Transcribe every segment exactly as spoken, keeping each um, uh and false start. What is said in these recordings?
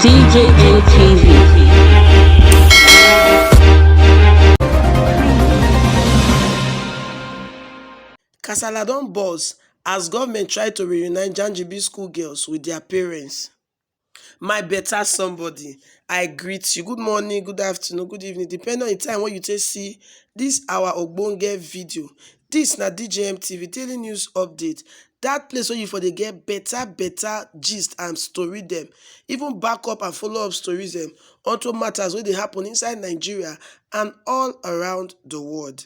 T J N T V. Kasala don burst as government try to reunite Janjibi school girls with their parents. My better somebody, I greet you. Good morning, good afternoon, good evening, depending on the time when you take see this our ogbonge video. This na D J M T V daily news update. That place where you for dey get better better gist and story them, even back up and follow up stories them onto matters wey dey happen inside Nigeria and all around the world.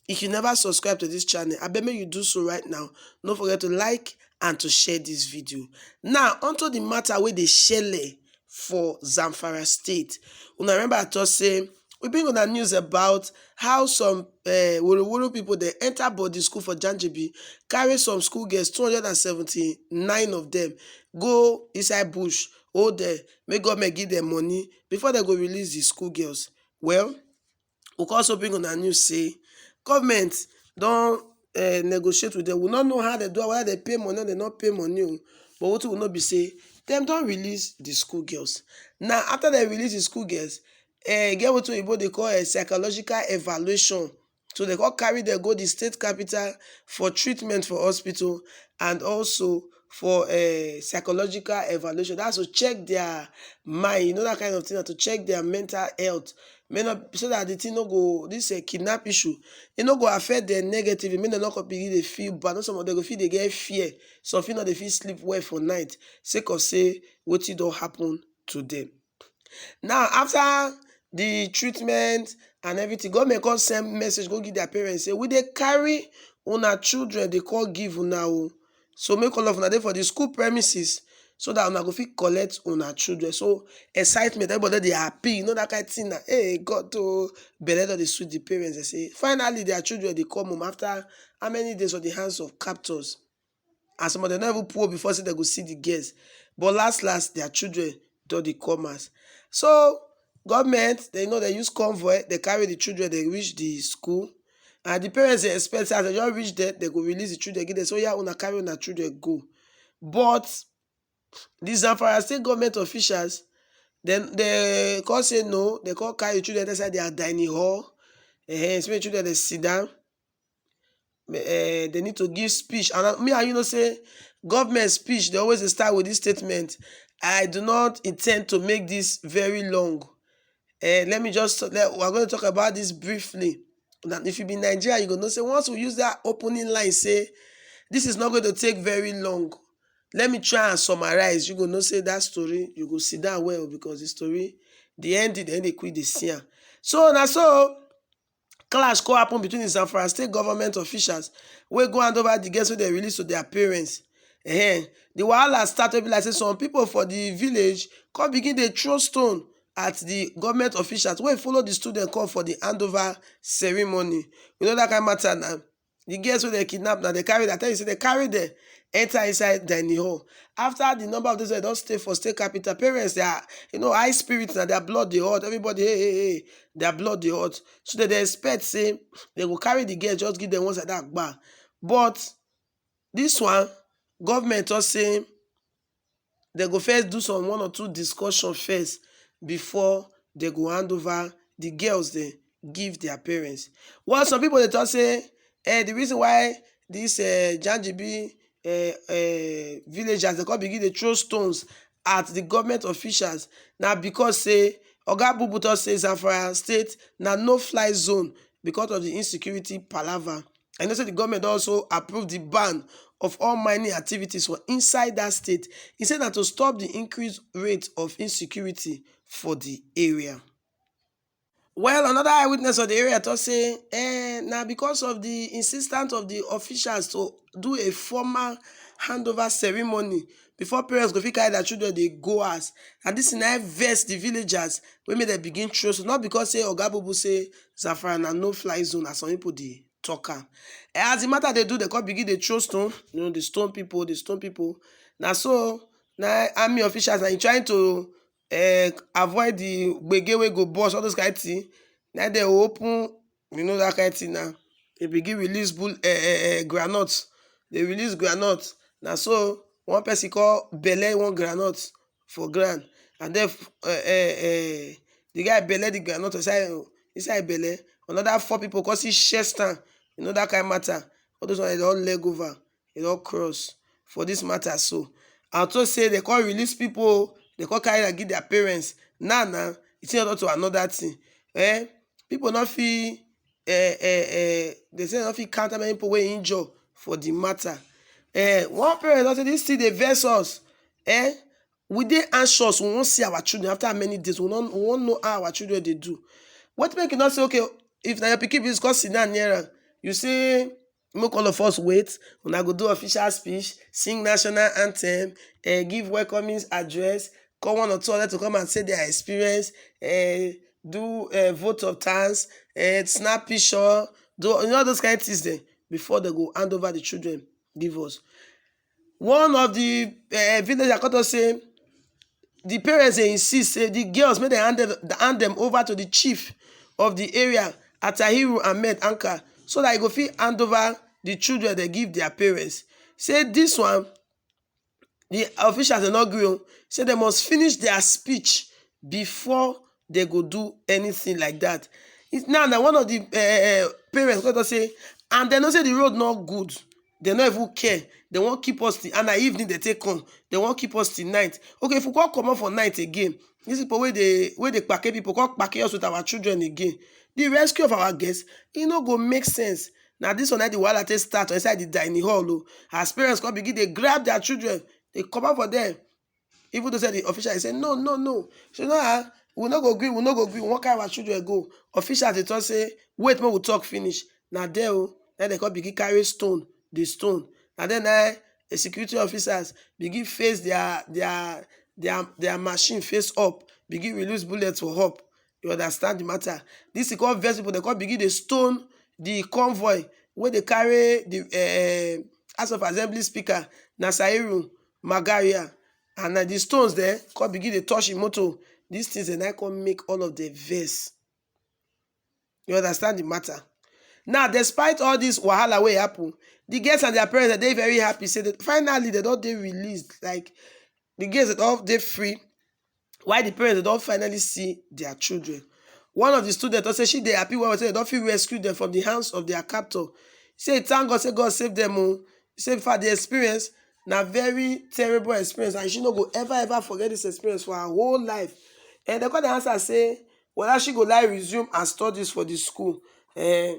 If you never subscribe to this channel, I beg make you do so right now. Don't forget to like and to share this video. Now, onto the matter wey dey shele for Zamfara State. Una remember I talk say we bring una news about how some uh, Woro Woro people dey enter body school for Janjibi, carry some school girls, two hundred and seventy-nine of them, go inside bush, hold them, make government give them money before they go release the school girls. Well, we come also bring una news say government don uh, negotiate with them. We no know how they do, whether they pay money or they not pay money. Oh. But what we know be say them don release the school girls. Now, after they release the school girls, uh, get what oyibo dey call a psychological evaluation. So they go carry them go the state capital for treatment for hospital and also for a psychological evaluation. That's to check their mind, you know, that kind of thing, to check their mental health. May not, so that the thing no go, this uh, kidnap issue, it no go affect them negatively. May they not go begin they feel bad. Not some of them go feel they get fear. Some feel not they feel sleep well for night. Sake of say what it don't happen to them. Now, after the treatment and everything, government come send message, go give their parents, say, we dey carry una children, they call give una o. So make all of una dey for the school premises so that una go fit collect una children. So excitement, everybody dey happy, you know that kind of thing. Na, hey, God, oh, belle don dey sweet the parents. They say, finally, their children they come home after how many days on the hands of captors. And some of them never poor before say they go see the girls. But last, last, their children don dey come as. So government, they know they use convoy, they carry the children, they reach the school. And the parents they expect as they just reach there, they go release the children, give them. So yeah, una carry una children go. But the Zamfara state government officials, then they call say no, they call carry children inside their dining hall. Eh, so children they sit down. Eh, they need to give speech. And I- me and you know say government speech, they always dey start with this statement. I do not intend to make this very long. Eh, let me just let, we're going to talk about this briefly. Now, if you be Nigeria, you go know say once we use that opening line, say this is not going to take very long. Let me try and summarize. You go know say that story, you go sit down well because the story, the ending, then they quit the scene. So now, so clash go happen between the Zamfara state government officials wey go hand over the girls wey dem release to their parents. Ehen, the wahala start wey be like say some people for the village come begin dey throw stone at the government officials wey follow the student come for the handover ceremony. You know that kind matter na. The girls wey dem kidnap na dem carry, I tell you say dem carry dem enter inside dining hall. After the number of days wey dem don stay for state capital, parents they are, you know, high spirits na, their blood dey hot. Everybody, hey, hey, hey, their blood dey hot. So dem dey expect say dem go carry the girl, just give dem one side that gba. But this one, government talk say dem go first do some one or two discussion first before dem go hand over the girls dem give their parents. Well, some people dey talk say, eh, the reason why this eh, Janjibi eh, eh, villagers dey come begin dey throw stones at the government officials na because say Oga Bubu talk say Zamfara state na no fly zone because of the insecurity palava. I know say the government don also approve the ban of all mining activities for inside that state. He said that to stop the increased rate of insecurity for the area. Well, another eyewitness of the area talk say, eh, now because of the insistence of the officials to do a formal handover ceremony before parents go fit carry their children dey go house, and this na vex the villagers wey make dem begin throw stone, not because say Oga Bubu say Zamfara na no fly zone as some people dey talk am. Eh, as the matter dey do, they come begin dey throw stone, you know, the stone people, the stone people. Now so now army officials are trying to uh, avoid the gbege wey go burst, all those kind thing. Now they open, you know that kind thing now. They begin release bull, uh, uh, uh, granite. They release granite. Now so one person call belle one granite for ground. And then uh, uh, uh, the guy belle the groundnut inside inside belle. Another four people come see chest am. You know that kind matter. All those ones, they don leg over, they don cross for this matter. So I also say they come release people, they come carry am give their parents. Now now, it's not to another thing. Eh? People not feel eh, eh, eh, they say not feel count how many people wey injure for the matter. Eh, one parent don say this thing dey vex us. Eh, we dey anxious, we wan see our children after many days, we wan we wan know how our children dey do. Wetin make you not say, okay, if na your pikin be, come sit down near am, you say make all of us wait, una go do official speech, sing national anthem, eh, give welcoming address, call one or two other to come and say their experience, eh, do eh, vote of thanks, eh, snap picture, do you know all those kind of things dem before they go hand over the children give us. One of the uh, village I come talk say the parents dey insist say the girls make dem hand them, hand them over to the chief of the area, Atahiru Ahmed Anka, so that he go fit hand over the children they give their parents. Say this one, the officials dey not gree o, say they must finish their speech before they go do anything like that. It's now that one of the uh, parents go to say, and they know say the road not good, they no even care, they wan keep us till and na evening they take come, they wan keep us till night. Okay, if we come comot for night again, these people wey dey wey dey kpake people come kpake us with our children again, the rescue of our guests, e no go make sense. Na this one na the wahala take start for inside the dining hall o, as parents come begin dey grab their children, dey comot for there. Even though say the official dey say no no no, say no ah, we no go gree, we no go gree, we wan carry our children go. Officials dey talk say wait make we talk finish. Na there o, na dem come begin carry stone, the stone. Na then na a security officers begin face their their their their machine face up, begin release bullet for up. You understand the matter? This thing come vex people, they come begin dey stone the convoy wey dey carry the uh, House of Assembly speaker, Nasairu Magaria, and na the stones there come begin dey touch him motor. These things dem na come make all of them vex. You understand the matter? Now, despite all this wahala wey happen, the girls and their parents are they very happy. Say that finally they don't they released. Like the girls that all they free. Why the parents they don't finally see their children? One of the students don say she dey happy well say they don fit rescue them from the hands of their captor. Say thank God say God save them o. Say in fact the experience na very terrible experience and she no go ever ever forget this experience for her whole life. And they call the answer say whether she go like resume her studies for the school, eh,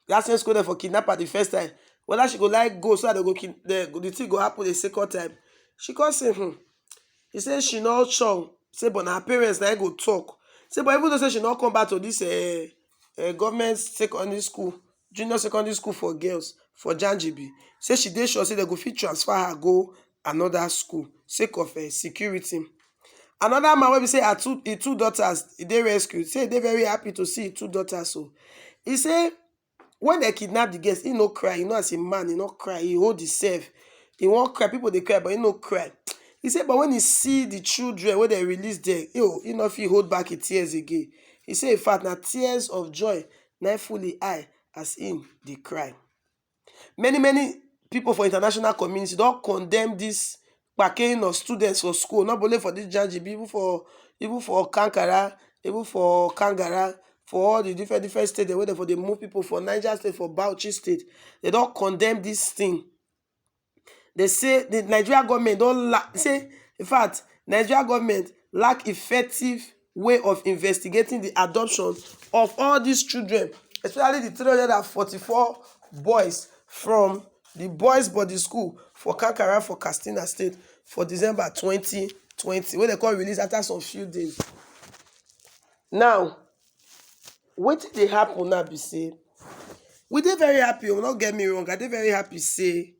that same school there for kidnap her the first time, whether she go like go so that they go kid the, the thing go happen the second time. She come say hmm, he say she no sure say but na her parents na im go talk. Say but even though say she no come back to this uh, uh, government secondary school, junior secondary school for girls for Janjibi, say she dey sure say they go fit transfer her go another school sake of uh, security. Another man wey be say her two e two daughters e dey rescued say e dey very happy to see e two daughters o. E say when dem kidnap the girls, he no cry. You know, as a man, he no cry. He hold himself. He won't cry. People they cry, but he no cry. He said, but when he see the children when they release them, yo, he no fit hold back his tears again. He said, in fact, now tears of joy, now fully eye as him they cry. Many many people for international community don't condemn this packing of students for school, not only for this Janjibi, even for even for Kankara, even for Kangara, for all the different different states dem wey dem for dey move people for Niger State, for Bauchi State, they don condemn this thing. They say the Nigeria government don la say in fact Nigeria government lack effective way of investigating the adoption of all these children, especially the three hundred and forty-four boys from the boys body school for Kankara for Katsina State for December twenty twenty, wey dem come release after some few days. Now, wetin dey happen now be say we dey very happy o, no get me wrong, I dey very happy say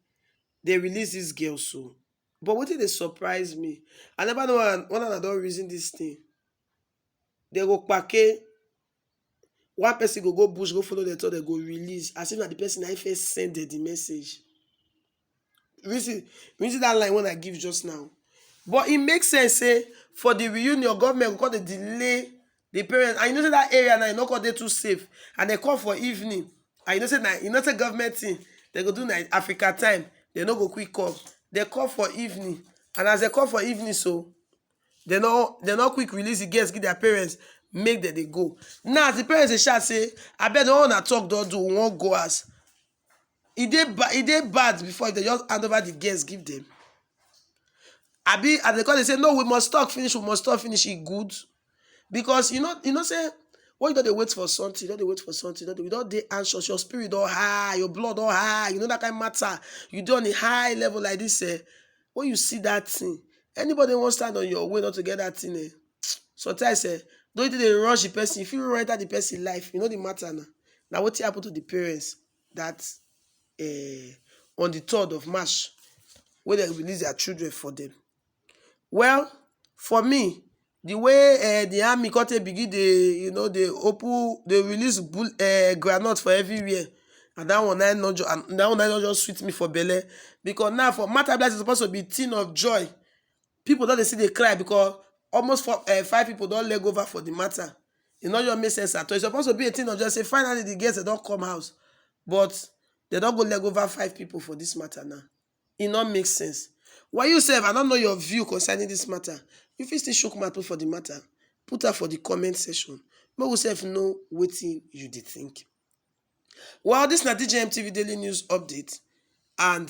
they release this girl so. But wetin dey surprise me, I never know when, when I don reason this thing. They go kpake, one person go go bush, go follow the talk, they go release. As if na the person I first send them the message. Reason, reason that line when I give just now. But it makes sense, say, for the reunion, government go come dey delay the parents. And you know say that area now, you no come dey too safe. And they come for evening. And you know say na, you know say government thing, they go do na Africa time. They no go quick come. They come for evening. And as they come for evening, so Dem no, dem no quick release the girls give their parents, make dem dey go. Now, as the parents dey shout say, "Abeg, the one una talk don do, we wan go house." E dey ba-, e dey bad before if dem just hand over the girls give them. Abi, as dem come dey say, "No, we must talk finish, we must talk finish," e good. Because you know, you know say, when you don dey wait for something, you don dey wait for something, you don dey, you don dey anxious, your spirit don high, your blood don high, you know that kind matter. You dey on a high level like this, eh? When you see that thing, anybody wan stand on your way not to get that thing, eh? Sometimes, eh, don't you dey rush the person? If you run enter the person life, you know the matter now. Now, wetin happen to the parents that, eh, on the third of March, wey dem release their children for them? Well, for me, the way, eh, the army come take begin dey, you know, dey open, dey release bull-, eh, groundnut for everywhere. And that one, I no ju-, and that one, I no just sweet me for belle. Because now, for matter like this, e suppose to be thing of joy. People don dey see dey cry because almost four, eh, five people don leg over for the matter. E no just make sense at all. E suppose to be a thing of joy say finally the girls dem don come house. But dem don go leg over five people for this matter now. E no make sense. Well, you sef, I don't know your view concerning this matter. You fit still shook mouth put for the matter. Put am for the comment section. Make we sef know wetin you dey think. Well, this na D J M T V Daily News Update, and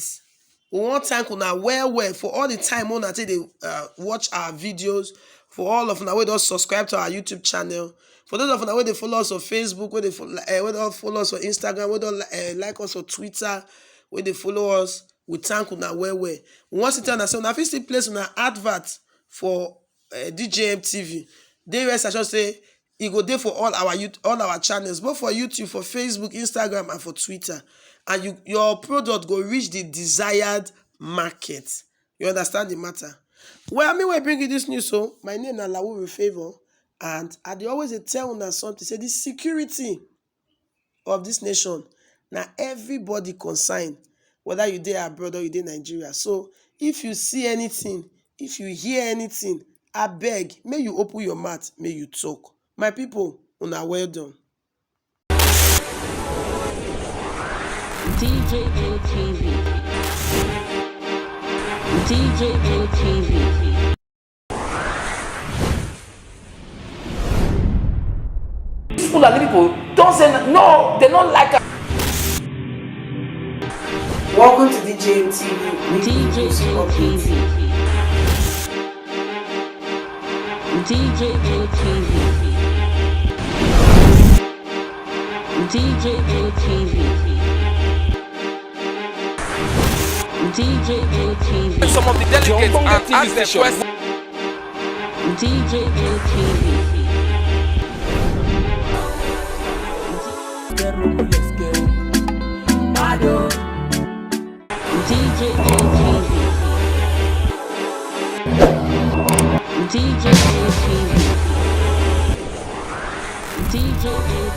we wan thank una well well for all the time una take dey, uh, watch our videos, for all of una wey don subscribe to our YouTube channel, for those of una wey dey follow us on Facebook, wey dey fol-, eh, wey don follow us on Instagram, wey don, eh, like us on Twitter, wey dey follow us. We thank una well well. We wan still tell una say una fit still place una advert for, eh, D J M T V. Dey rest assured say e go dey for all our youth, all our channels, both for YouTube, for Facebook, Instagram, and for Twitter. And you, your product go reach the desired market. You understand the matter? Well, me wey bring you this news, so my name na Lawuru Favour, and I dey always dey tell una something, say the security of this nation na everybody concern, whether you dey abroad or you dey Nigeria. So if you see anything, if you hear anything, abeg, make you open your mouth, make you talk. My people, una well done. D J M T V. D J M T V. These Fulani people don't say n-, no, they don't like us. Welcome to D J M T V. D J M T V. D J M T V. D J M T V. D J M T V. Some of the delegates and ask them questions. D J M T V. D J M T V. D J M T V. D J M